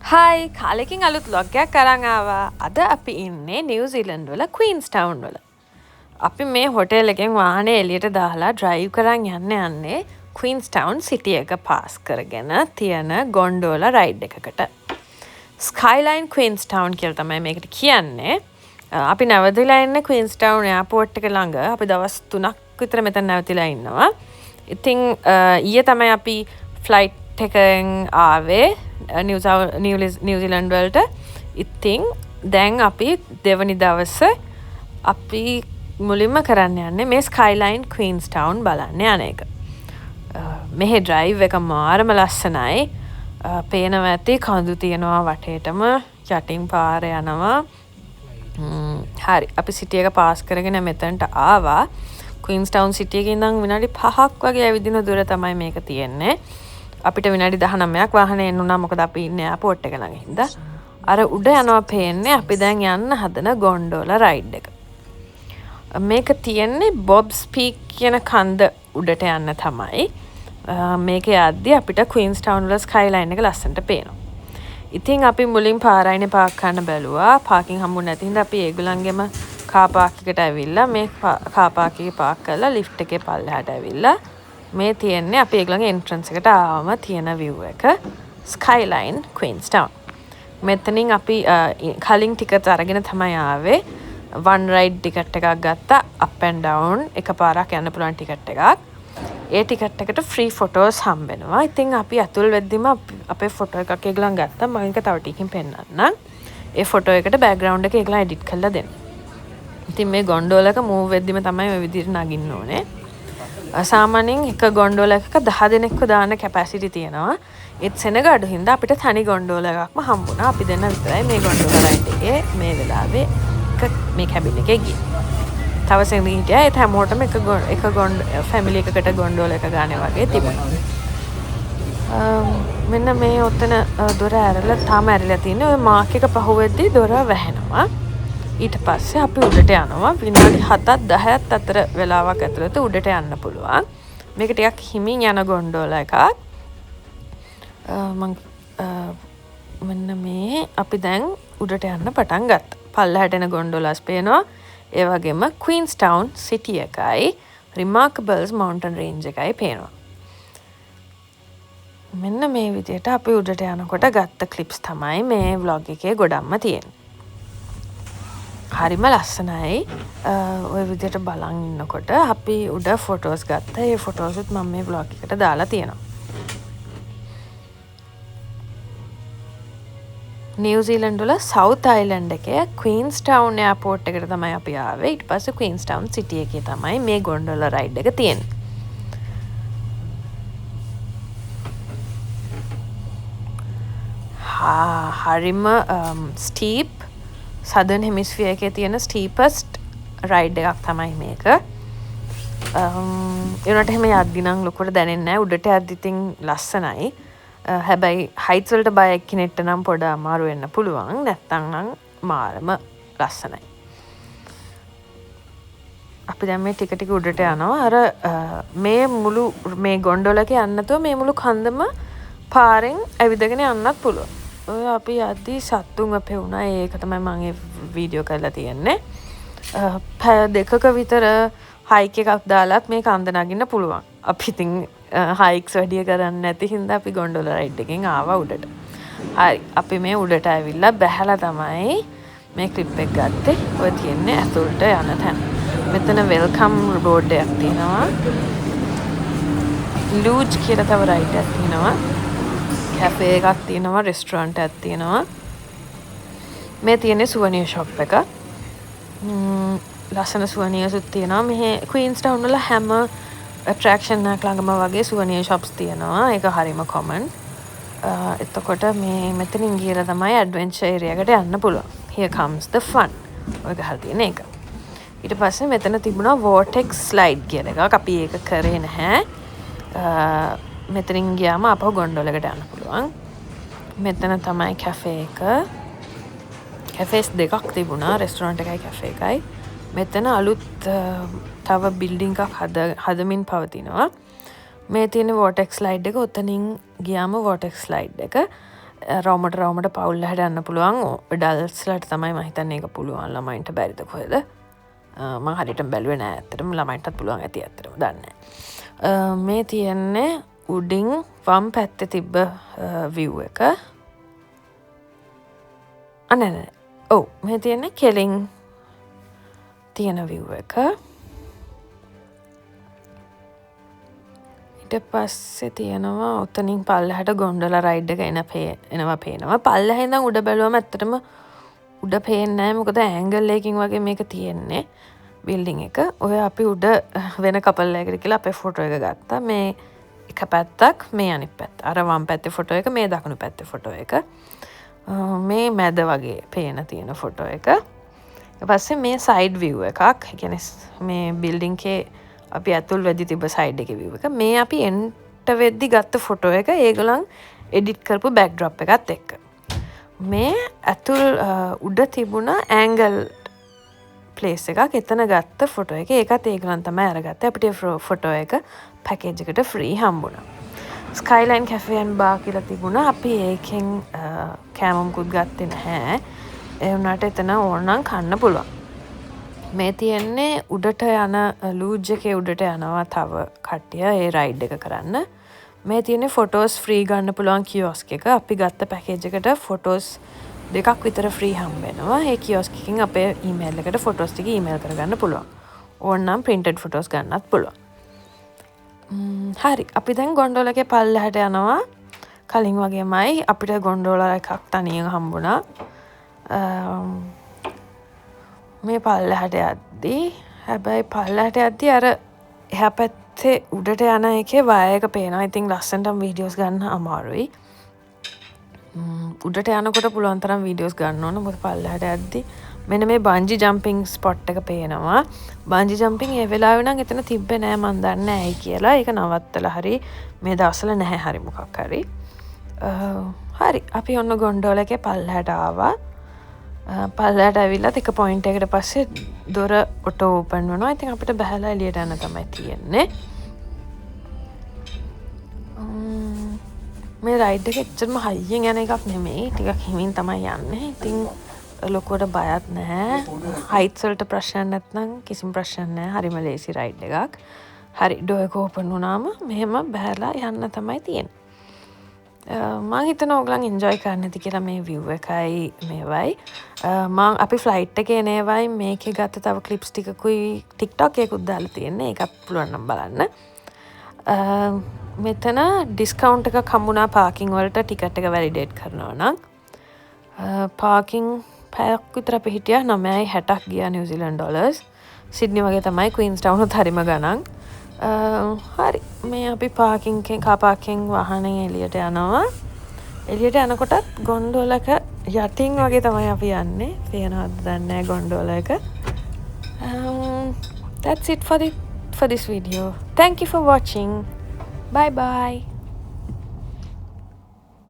Hi, කාලෙකින් අලුත් vlog එකක් අරන් ආවා. අද අපි ඉන්නේ නිව්සීලන්ඩ් වල ක්වීන්ස් ටවුන් වල. අපි මේ හොටෙල් එකෙන් වාහනේ එළියට දාලා ඩ්‍රයිව් කරන් යන්න යන්නේ ක්වීන්ස් ටවුන් සිටි එක පාස් කරගෙන තියෙන ගොන්ඩෝලා රයිඩ් එකකට. ස්කයිලයින් ක්වීන්ස් ටවුන් කියලා තමයි මේකට කියන්නේ. අපි නැවතිලා ඉන්නේ ක්වීන්ස් ටවුන් එයාපෝට් එක ළඟ. අපි දවස් 3ක් විතර මෙතන නැවතිලා ඉන්නවා. ඉතින් ඊයේ තමයි අපි ෆ්ලයිට් එකෙන් ආවේ නිව්සීලන්ඩ් වලට. ඉතින් දැන් අපි දෙවනි දවස අපි මුලින්ම කරන්න යන්නේ මේ ස්කයිලයින් ක්වීන්ස් ටවුන් බලන්න යන එක. මෙහෙ ඩ්‍රයිව් එක මාරම ලස්සනයි. පේනවා ඇති කඳු තියෙනවා වටේටම, යටින් පාර යනවා. හරි, අපි සිටි එක පාස් කරගෙන මෙතනට ආවා. ක්වීන්ස් ටවුන් සිටි එකේ ඉඳන් විනාඩි 5ක් වගේ ඇවිදින දුර තමයි මේක තියෙන්නේ. අපිට විනාඩි 19ක් වාහනේ එන්න උනා, මොකද අපි ඉන්නේ එයාපෝට් එක ළඟ හින්දා. අර උඩ යනවා පේන්නේ අපි දැන් යන්න හදන ගොන්ඩෝලා රයිඩ් එක. මේක තියෙන්නේ බොබ්ස් පීක් කියන කන්ද උඩට යන්න තමයි. මේක යද්දි අපිට ක්වීන්ස් ටවුන් වල ස්කයිලයින් එක ලස්සනට පේනවා. ඉතින් අපි මුලින් පාරයිනේ පාක් කරන්න බැලුවා. පාකින් හම්බුනේ නැති හින්දා අපි ඒගොල්ලන්ගෙම කාර් පාක් එකට ඇවිල්ලා මේ කාර් පාක් එකේ පාක් කරලා ලිෆ්ට් එකේ පල්ලෙහාට ඇවිල්ලා මේ තියෙන්නේ අපි ඒගොල්ලන්ගේ එන්ට්‍රන්ස් එකට ආවම තියෙන විව් එක, ස්කයිලයින් ක්වීන්ස් ටවුන්. මෙතනින් අපි කලින් ටිකට් අරගෙන තමයි ආවේ. වන් රයිඩ් ටිකට් එකක් ගත්තා, අප් ඇන්ඩ් ඩවුන් එකපාරක් යන්න පුළුවන් ටිකට් එකක්. ඒ ටිකට් එකට ෆ්‍රී ෆොටෝස් හම්බ වෙනවා. ඉතින් අපි ඇතුල් වෙද්දිම අපේ ෆොටෝ එකක් ඒගොල්ලන් ගත්තා. මම ඒක තව ටිකකින් පෙන්නන්නම්. ඒ ෆොටෝ එකට බෑග්ග්‍රවුන්ඩ් එක ඒගොල්ලන් එඩිට් කරලා දෙනවා. ඉතින් මේ ගොන්ඩෝලා එක මූව් වෙද්දිම තමයි ඔය විදිහට නගින්න ඕනේ. සාමාන්‍යයෙන් එක ගොන්ඩෝලා එකක 10 දෙනෙක්ව දාන්න කැපැසිටි තියෙනවා. ඒත් සෙනග අඩු හින්දා අපිට තනි ගොන්ඩෝලා එකක්ම හම්බුණා. අපි දෙන්න විතරයි මේ ගොන්ඩෝලා රයිඩ් එකේ මේ වෙලාවේ එක මේ කැබින් එකේ ගියේ. තව සෙනග හිටියා. ඒත් හැමෝටම එක ෆැමිලි එකකට ගොන්ඩෝලා එක ගානේ වගේ තිබුණා. මෙන්න මේ ඔතන දොර ඇරලා තාම ඇරිලා තියෙන්නේ. ඔය මාක් එක පහුවෙද්දි දොර වැහෙනවා. ඊට පස්සේ අපි උඩට යනවා. විනාඩි 7ක් 10ක් අතර වෙලාවක් ඇතුළත උඩට යන්න පුළුවන්. මේක ටිකක් හිමින් යන ගොන්ඩෝලා එකක්. මෙන්න මේ අපි දැන් උඩට යන්න පටන් ගත්තා. පල්ලෙහාට එන ගොන්ඩෝලාස් පේනවා. ඒ වගේම ක්වීන්ස් ටවුන් සිටි එකයි රිමාර්කබල්ස් මවුන්ටන් රේන්ජ් එකයි පේනවා. මෙන්න මේ විදිහට අපි උඩට යනකොට ගත්ත ක්ලිප්ස් තමයි මේ ව්ලොග් එකේ ගොඩක්ම තියෙන්නේ. හරිම ලස්සනයි. ඔය විදිහට බලන් ඉන්නකොට අපි උඩ ෆොටෝස් ගත්තා. ඒ ෆොටෝසුත් මම මේ ව්ලොග් එකට දාලා තියෙනවා. නිව්සීලන්ඩ් වල සවුත් අයිලන්ඩ් එකේ ක්වීන්ස් ටවුන් එයාපෝට් එකට තමයි අපි ආවේ. ඊට පස්සේ ක්වීන්ස් ටවුන් සිටි එකේ තමයි මේ ගොන්ඩෝලා රයිඩ් එක තියෙන්නේ. හරිම ස්ටීප් සදර්න් හෙමිස්ෆියර් එකේ තියෙන ස්ටීපස්ට් රයිඩ් එකක් තමයි මේක. ඒ වුණාට එහෙම යද්දි නම් ලොකුවට දැනෙන්නේ නෑ. උඩට යද්දි ඉතින් ලස්සනයි. හැබැයි හයිට්ස් වලට බය එක්කෙනෙක්ට නම් පොඩ අමාරු වෙන්න පුළුවන්. නැත්තම් නම් මාරම ලස්සනයි. අපි දැන් මේ ටික ටික උඩට යනවා. අර මේ මුළු මේ ගොන්ඩෝලා එකේ යන්න නැතුව මේ මුළු කන්දම පාරෙන් ඇවිදගෙන යන්නත් පුළුවන්. ඔය අපි යද්දි සත්තුන්ව පෙවුනා. ඒක තමයි මං ඒ වීඩියෝ කරලා තියෙන්නේ. පැය දෙකක විතර හයික් එකක් දාලත් මේ කන්ද නගින්න පුළුවන්. අපි ඉතින් හයික්ස් වැඩිය කරන්නේ නැති හින්දා අපි ගොන්ඩෝලා රයිඩ් එකෙන් ආවා උඩට. හරි, අපි මේ උඩට ඇවිල්ලා බැහැලා තමයි මේ ක්ලිප් එක ගත්තේ. ඔය තියෙන්නේ ඇතුළට යන තැන. මෙතන welcome board එකක් තියෙනවා. ලූජ් කියලා තව රයිඩ් එකක් තියෙනවා. කැෆේ එකක් තියෙනවා, රෙස්ටොරන්ට් එකක් තියෙනවා. මේ තියෙන්නේ සුවනියර් ෂොප් එක. ලස්සන සුවනියර්සුත් තියෙනවා. මෙහි ක්වීන්ස් ටවුන් වල හැම ඇට්‍රැක්ෂන් එකක් ළඟම වගේ සුවනියර් ෂොප්ස් තියෙනවා. ඒක හරිම කොමන්. එතකොට මේ මෙතනින් ගිහලා තමයි ඇඩ්වෙන්චර් ඒරියා එකට යන්න පුළුවන්. Here comes the fun. ඔය ගහලා තියෙන එක. ඊට පස්සේ මෙතන තිබුණා වෝටෙක්ස් ස්ලයිඩ් කියලා එකක්. අපි ඒක කරේ නැහැ. මෙතනින් ගියාම ආපහු ගොන්ඩෝලා එකට යන්න පුළුවන්. මෙතන තමයි කැෆේ එක. කැෆේස් දෙකක් තිබුණා, රෙස්ටොරන්ට් එකයි කැෆේ එකයි. මෙතන අලුත් තව බිල්ඩින් එකක් හදමින් පවතිනවා. මේ තියෙන වෝටෙක්ස් ස්ලයිඩ් එක. ඔතනින් ගියාම වෝටෙක්ස් ස්ලයිඩ් එක. රවුමට රවුමට පවුල් යන්න පුළුවන්. ඇඩල්ට්ස්ලාට තමයි මම හිතන්නේ ඒක පුළුවන්. ළමයින්ට බැරිද කොහෙද? මං හරියටම බැලුවේ නෑ ඇත්තටම. ළමයින්ටත් පුළුවන් ඇති ඇත්තටම දන්නේ නෑ. මේ තියෙන්නේ උඩින් වම් පැත්තේ තිබ්බ විව් එක. අනේ නෑ. ඔව්, මේ තියෙන්නේ කෙලින් තියෙන විව් එක. ඊට පස්සේ තියෙනවා ඔතනින් පල්ලෙහාට ගොන්ඩෝලා රයිඩ් එක එනවා පේනවා. පල්ලෙහා ඉඳන් උඩ බැලුවම ඇත්තටම උඩ පේන්නේ නෑ. මොකද ඇන්ගල් එකකින් වගේ මේක තියෙන්නේ බිල්ඩින් එක. ඔය අපි උඩ වෙන කපල් එකකට කියලා අපේ ෆොටෝ එක ගත්තා. මේ එක පැත්තක්, මේ අනිත් පැත්ත. අර වම් පැත්තේ ෆොටෝ එක, මේ දකුණු පැත්තේ ෆොටෝ එක. මේ මැද වගේ පේන තියෙන ෆොටෝ එක. ඊට පස්සේ මේ සයිඩ් විව් එකක්. ඒ කියන්නේ මේ බිල්ඩින් එකේ අපි ඇතුල් වෙද්දි තිබ්බ සයිඩ් එකේ විව් එක. මේ අපි එන්ටර් වෙද්දි ගත්ත ෆොටෝ එක ඒගොල්ලන් එඩිට් කරපු බෑක්ඩ්‍රොප් එකත් එක්ක. මේ ඇතුල් උඩ තිබුණ ඇන්ගල් ප්ලේස් එකක්, එතන ගත්ත ෆොටෝ එක. ඒකත් ඒගොල්ලන් තමයි අරගත්තේ. අපිට ෆොටෝ එක පැකේජ් එකට ෆ්‍රී හම්බුණා. ස්කයිලයින් කැෆේ ඇන්ඩ් බාර් කියලා තිබුණා. අපි ඒකෙන් කෑම මුකුත් ගත්තේ නැහැ. ඒ වුණාට එතන ඕනනම් කන්න පුළුවන්. මේ තියෙන්නේ උඩට යන ලූජ් එකේ උඩට යනවා තව කට්ටිය ඒ රයිඩ් එක කරන්න. මේ තියෙන්නේ ෆොටෝස් ෆ්‍රී ගන්න පුළුවන් කියොස්ක් එක. අපි ගත්ත පැකේජ් එකට ෆොටෝස් දෙකක් විතර ෆ්‍රී හම්බ වෙනවා. ඒ කියොස්ක් එකෙන් අපේ ඊමේල් එකට ෆොටෝස් ටික ඊමේල් කරගන්න පුළුවන්. ඕනනම් ප්‍රින්ටඩ් ෆොටෝස් ගන්නත් පුළුවන්. හරි, අපි දැන් ගොන්ඩෝලා එකේ පල්ලෙහාට යනවා. කලින් වගේමයි අපිට ගොන්ඩෝලා එකක් තනියෙන් හම්බුණා. මේ පල්ලෙහාට යද්දි, හැබැයි පල්ලෙහාට යද්දි අර එහා පැත්තේ උඩට යන එකේ වයර් එක පේනවා. ඉතින් ලස්සනටම වීඩියෝස් ගන්න අමාරුයි. උඩට යනකොට පුළුවන් තරම් වීඩියෝස් ගන්න ඕන. මොකද පල්ලෙහාට යද්දි මෙන්න මේ බංජි ජම්පින් ස්පොට් එක පේනවා. බංජි ජම්පින් ඒ වෙලාවේ නම් එතන තිබ්බේ නෑ, මං දන්නේ ඇයි කියලා. ඒක නවත්තලා හරි මේ දවස්වල නැහැ හරි මොකක් හරි. හරි, අපි ඔන්න ගොන්ඩෝලා එකේ පල්ලෙහාට ආවා. පල්ලෙහාට ඇවිල්ලත් එක පොයින්ට් එකකට පස්සේ දොර ඔටෝ ඕපන් වෙනවා. ඉතින් අපිට බහැලා එළියට යන්න තමයි තියෙන්නේ. මේ රයිඩ් එක එච්චරම හයියෙන් යන එකක් නෙමෙයි. ටිකක් හිමින් තමයි යන්නේ. ඉතින් ලොකුවට බයත් නැහැ. හයිට්ස් වලට ප්‍රශ්නයක් නැත්නම් කිසිම ප්‍රශ්නයක් නැහැ. හරිම ලේසි රයිඩ් එකක්. හරි, ඩෝර් එක ඕපන් වුණාම මෙහෙම බහැලා යන්න තමයි තියෙන්නේ. මං හිතනවා ඔයගොල්ලන් එන්ජොයි කරන්න ඇති කියලා මේ විව් එකයි මේවයි. මං අපි ෆ්ලයිට් එකේ එන ඒවයි මේකේ ගත්ත තව ක්ලිප්ස් ටිකකුයි TikTok එකකුත් දාලා තියෙන්නේ. ඒකත් පුළුවන් නම් බලන්න. මෙතන ඩිස්කවුන්ට් එකක් හම්බුණා පාකින් වලට ටිකට් එක වැලිඩේට් කරනවා නම්. පාකින් පැයක් විතර අපි හිටියා. 9.60ක් ගියා නිව්සීලන්ඩ් ඩොලර්ස්. සිඩ්නි වගේ තමයි ක්වීන්ස් ටවුන් උත් හරිම ගණන්. හරි, මේ අපි පාකින් එකෙන් කාර් පාකින් වාහනෙන් එළියට යනවා. එළියට යනකොටත් ගොන්ඩෝලා එක යටින් වගේ තමයි අපි යන්නේ. පේනවද දන්නේ නැහැ ගොන්ඩෝලා එක. That's it for this video. Thank you for watching. Bye bye.